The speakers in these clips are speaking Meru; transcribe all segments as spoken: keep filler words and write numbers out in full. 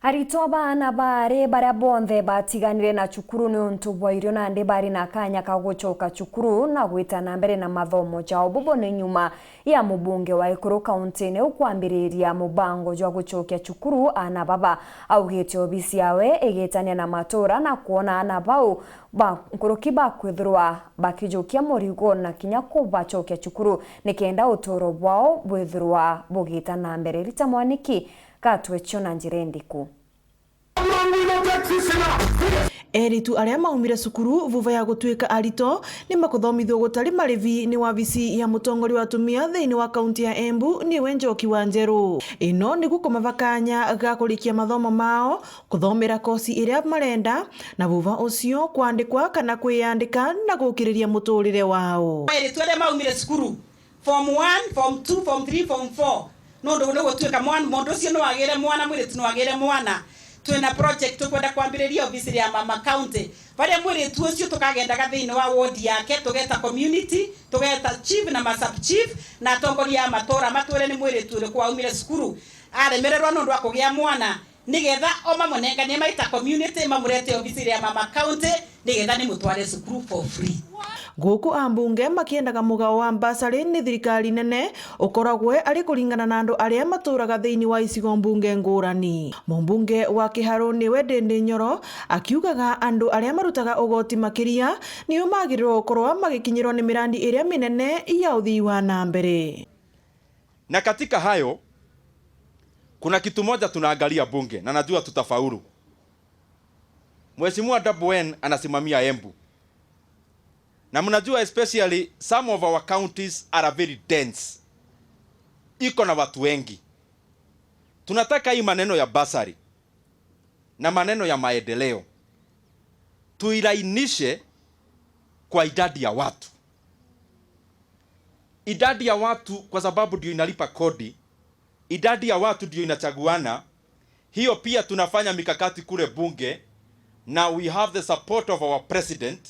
Aritwa ba aana baari baria bonthe batiganire na cukuru niuntu bwa irio nandi bari na kanya ka gucoka cukuru na gwita na mbere na mathomo jao. Bubu ni nyuma ya mubunge wa Ekuru kaunti-ini ukwambiriria mubango jwa gucokia cukuru aana baba. Augite obisi yawe igitania na matura na kwona aana bau ba nkuruki bakwithirwa bakijukia murigo na kinya kubacokia cukuru nikenda uturo bwao bwithirwa bugita na mbere. Rita Mwaniki, gatwechio na njira indiku. Eritu aria maumire cukuru vuva ya gutuika arito ni makuthomithua gutari marivi ni wabici ya mutongoria wa atumia thiini wa kaunti ya Embu, niwe Njoki wa Njeru. Ino niguo kumava kanya ga kurikia mathomo mao, kuthomera kosi iria marenda, na vuva ucio kwandikwa kana kwiyandika na gukiriria muturire wao. Eritu aria maumire cukuru, form one, form two, form three, form four. Nundu ni gutuika mwan-, mundu ucio no agire mwana, mwiritu no agire mwana. Twina project tukwenda kwambiriria obisiri ya Mama County, baria mwiritu ucio tukagendaga thiini wa ward yake, tugeta community, tugeta chief na ma sub chief na atongoria a matura, matwire ni mwiritu uriku waumire cukuru aremererwa nundu wa kugia mwana, nigetha o mamunenganie mai ta community, mamurete obisiri ya Mama County, nigetha nimutware cukuru for free. Guku ambunge makiendaga mugao wa mbasari ni thirikari nene ukoragwe ari kuringana na andu aria maturaga thiini wa icigo mbunge ngurani. Mumbunge wa Kiharu niwe Ndindi Nyoro akiugaga andu aria marutaga ugoti makiria nio magirirwo gukorwa magikinyirwa ni mirandi iria minene ya uthii wa na mbere. Na katika hayo, kuna kitu moja tunaangalia bunge, na najua tutafaulu. Mheshimiwa Double N anasimamia Embu. Na mnajua, especially some of our counties are very dense. Iko na watu wengi. Tunataka hii maneno ya bursary na maneno ya maendeleo tuilainishe kwa idadi ya watu. Idadi ya watu, kwa sababu ndio inalipa kodi, idadi ya watu ndio inachaguana. Hiyo pia tunafanya mikakati kule bunge, na we have the support of our president,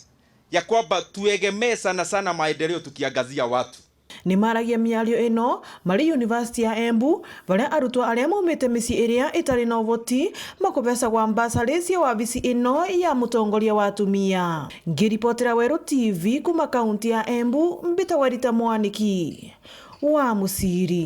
ya kwamba tuegemee sana sana maendeleo tukiangazia watu. Ni maragia miario ino mari University ya Embu, baria arutwo aria maumite micii iria itari na uvoti makubecagwa mbasari cia wabici ino ya mutongoria wa atumia. Ngiripotera Weru T V kuma kaunti ya Embu, mbitagwa Rita Mwaniki wa Muciri.